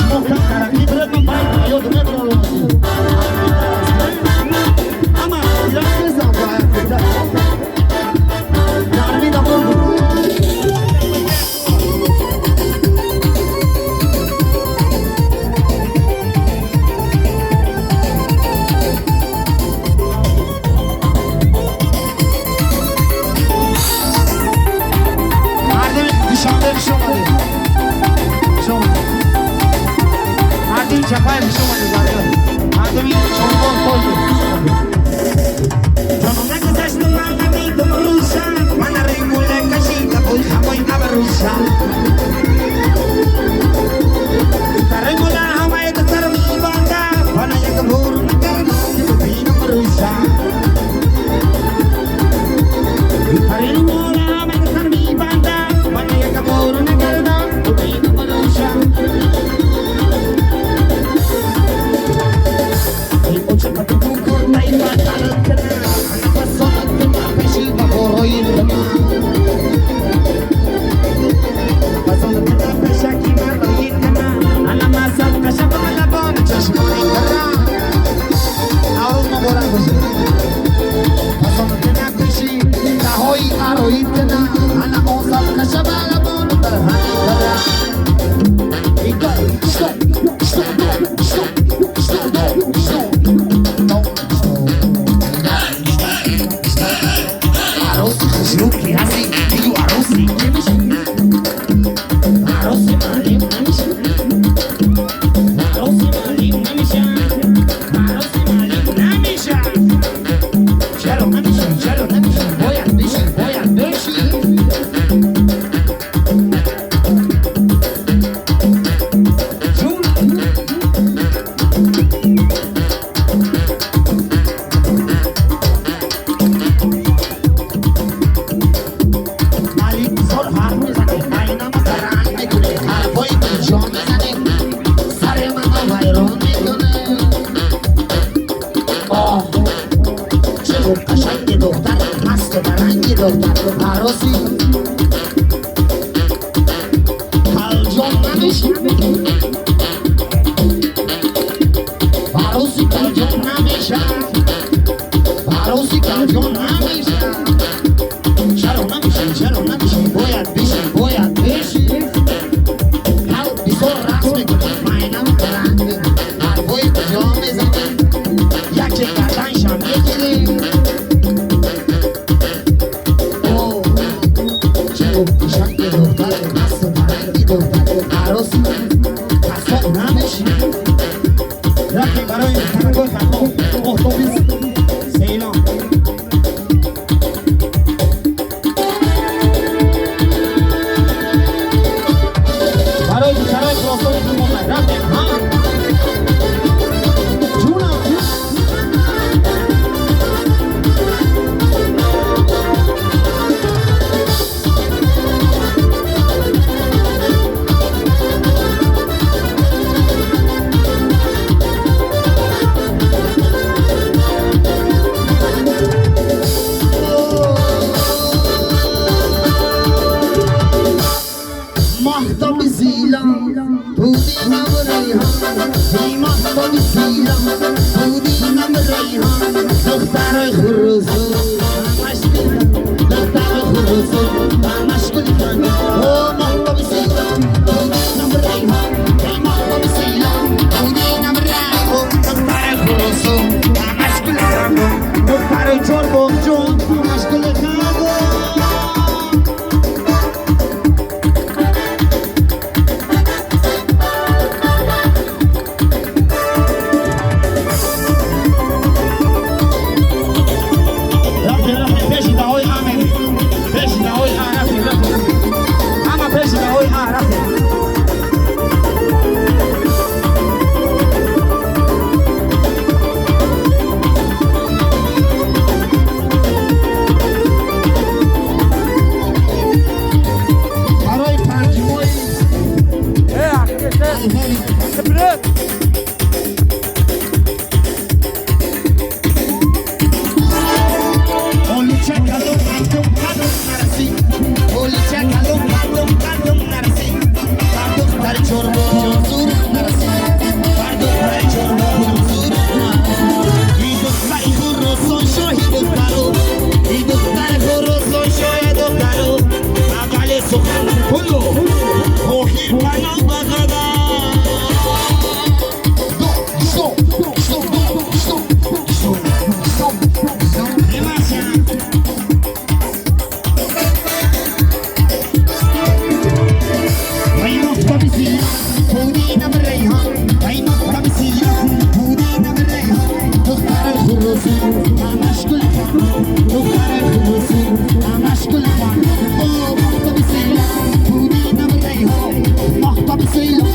Шумо кам тараққӣ биред, ман байд ёд мебарам. Ама ирақсезам гармӣ набурд. Мардуми Душанбе, хуш омадед. Хуш омадед. Мардуми Чапаев, хуш омадед. Мардуми Чорбоғ тоже хуш омадед. Ҷонам, нагузашт, ман надидум рӯшан. Мана римула кашида бой ҳамои абрӯшан. Римула ҳамаи духтар мебанда. Бана як бор накардам, ки бибинам рӯшан. Римула ҳамаи духтар мебанда. Бана як бор накардам, бибинам рӯшан. Наврӯз муборак бошад. عروسی خوشرو کی هستی؟ بگو عروسی نمیشه. عروسی معلم نمیشه. عروسی معلم نمیشه. عروسی معلم نمیشه. چرا نمیشه؟ چرا نمیشه؟ باید بشی، باید بشی. جون. علی بزار حرف میزنه، اینم سرنگ میکنه، حرفای بیجا میزنه، سر منو ویران میکنه. آه، چه خوب قشنگ دختر مست و برنگ دختر. عروسی کلجان نمیشه. عروسی کلجان نمیشه. عروسی کلجان نمیشه. چرا نمیشه؟ چرا نمیشه؟ باید بشی، باید بشی. قلب بسیار رقص میکنه، مینم رنگ میکنه، حرفای کجا میزنه، یکی گردنشم میگیره. اوه، چه خوب قشنگ دختر مست و فرنگی دختر. عروسی اصلا نمیشه. رفتیم برای تنگای خطا اتوبیس سیلان. برای دخترای خراسان جنوب رفتیم. ها جونم. مهتاب زیلان بودینم ریحان. ای مهتاب زیلان بودینم ریحان. دختر خروزو همش گل، دختر خروزو همش گل خان. او مهتاب زیلان بودینم ریحان. ای مهتاب زیلان بودینم ریحان. دختر خروزو همش گل خان. دختر چرباغ جون همش گل خندان. رفتیم رفتیم پیش دعوای امین، پیش دعوای آ. رفتیم رفتیم اما پیش دعوای آ رفتیم. برای پنجمای Олуча калом кадом кадом нарасӣ. Олуча калом кадом кадом нарасӣ. Бар духтари чорбоғ ҷон зур нарасӣ. Моҳтоби сиёҳ.